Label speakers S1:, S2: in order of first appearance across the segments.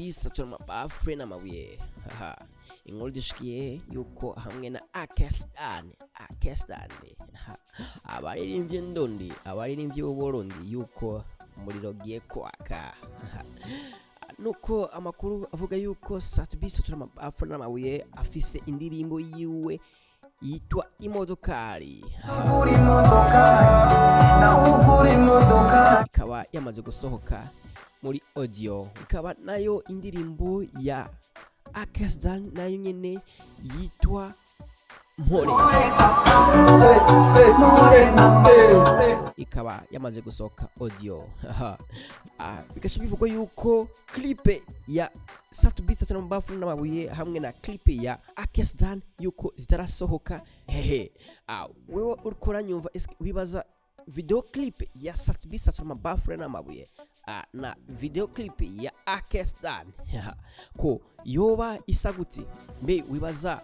S1: Sat-B Satura Mabafre n'amabuye. Haha, inkuru dushikiye yuko hamwe na Akestan, Akestan, abaririmbyi ndundi, abaririmbyi b'Uburundi, yuko umuriro ugiye kwaka. Haha. Nuko amakuru avuga yuko Sat-B Satura Mabafre n'amabuye afise indirimbo yiwe yitwa Imodokari.
S2: Ugura imodoka, nawe ugura imodoka.
S1: Ikaba yamaze gusohoka muri audio, ikaba nayo indirimbo ya Akesdan nayo nyene yitwa Mpore, ikaba yamaze gusohoka audio. Bigaca bivugwa yuko clip ya Sat-B Satura Mabafu n'amabuye hamwe na clip ya Akesdan yuko zitarasohoka. Hehe, wewe uriko uranyumva, eske wibaza video clip ya Sat-B Satura Mabafu n'amabuye na video clip ya Akesdan ko yoba isa gute? Mbe wibaza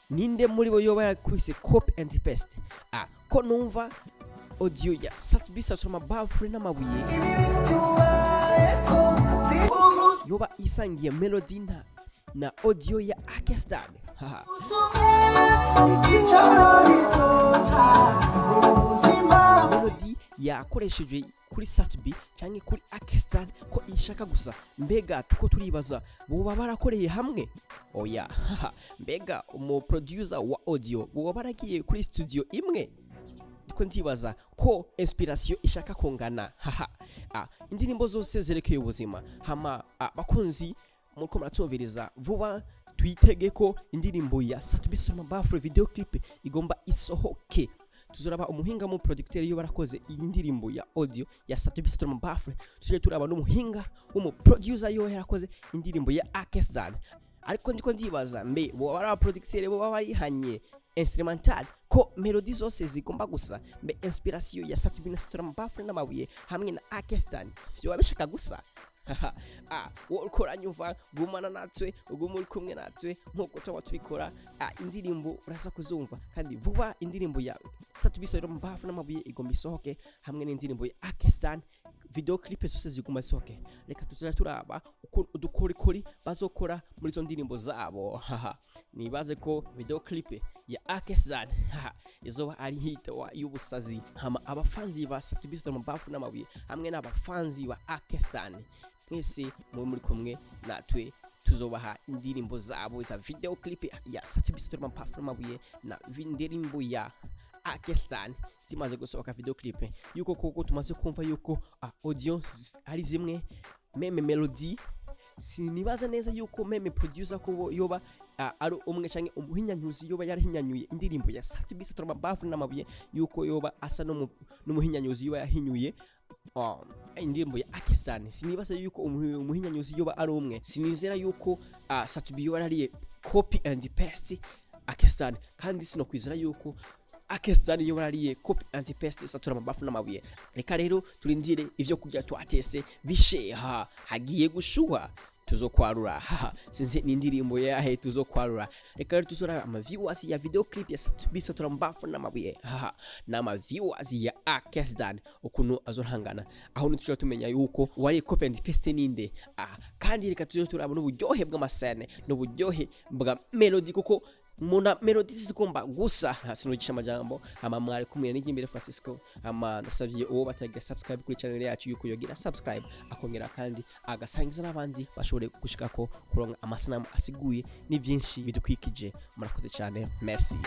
S1: ninde muri bo yoba yakwise copy and paste? Ko numva audio ya Sat-B Satura Mabafu n'amabuye yoba isangiye melody na audio ya Akestan. Haha.
S2: Icyicaro ubuzima.
S1: Melody yakoreshejwe kuri Sat-B canke kuri Akestan ko ishaka gusa, mbega tuko turibaza boba barakoreye hamwe? Oya. Haha. Mbega umu producer wa audio boba baragiye kuri studio imwe? Ndiko ndibaza ko inspiration ishaka kungana. Haha. Indirimbo zose zerekeye ubuzima. Hama bakunzi muriko muratumviriza, vuba twitege ko indirimbo ya Sat-B Satura video clip igomba isohoke. Tuzoraba umuhinga mu producteur iyo barakoze iyi ndirimbo ya audio ya Sat-B Satura Bafre, tuje turaba n'umuhinga w'umu producer yo yarakoze indirimbo ya Akestan. Ariko ndiko ndibaza, mbe bo bari aba producteur bo baba barihanye instrumental ko melody zose zigomba gusa? Mbe inspiration ya Sat-B na Satura Bafre n'amabuye hamwe na Akestan vyoba bishaka gusa? Wowe uriko uranyumva, gumana natwe, ugume uri kumwe natwe nkuko tuba tubikora. Indirimbo uraza kuzumva kandi vuba. Indirimbo ya Sat-B Satura Mbafu n'amabuye igomba isohoke hamwe n'indirimbo ya Akestan, video clip zose ziguma zisohoke. Reka tuzaja turaba uko udukorikori bazokora muri izo ndirimbo zabo. Haha, nibaze ko video clip ya Akestan, haha, izoba ari hit wa y'ubusazi. Hama abafanzi ba Sat-B Satura Mbafu n'amabuye hamwe n'abafanzi ba Akestan mwese mube muri kumwe natwe, tuzobaha indirimbo zabo za video clip ya Sat-B Satura Mbafu n'amabuye na indirimbo ya Akestan zimaze gusohoka video clip, yuko koko tumaze kumva yuko audio ari zimwe, même melody. Sinibaza neza yuko même producer ko yoba ari umwe canke umuhinyanyuzi yoba yarahinyanyuye indirimbo ya Sat-B Satura Mabafu n'amabuye, yuko yoba asa n'umuhinyanyuzi yoba yahinyuye indirimbo ya Akestan. Sinibaza yuko umuhinyanyuzi yoba ari umwe. Sinizera yuko Sat-B yoba yarariye copy and paste Akestan, kandi sinokwizera yuko Akestan yoba yarariye copy and paste Satura Mabafu n'amabuye. Reka rero turindire ivyo kurya twatese bisheha, hagiye gushuha, tuzokwarura. Haha, sinzi ni indirimbo yahe tuzokwarura. Reka rero tuzoraba ama viewers ya video clip ya Sat-B Satura Mbafu n'amabuye, haha, n'ama viewers ya Akestan ukuntu azohangana, aho ntitushobora tumenya yuko wari copy and paste ninde. Kandi reka tuzo turaba n'uburyohe bw'amasene n'uburyohe bwa melody, kuko muna melody zigomba gusa. Sinugisha amajambo. Hama mwari kumwe n'Igimbere Francisco. Hama ndasavye uwo batagira subscribe kuri channel yacu yuko yogira subscribe, akongera kandi agasangiza n'abandi bashobore gushikako kuronka amasanamu asiguye n'ivyinshi bidukwikije. Murakoze cyane, merci.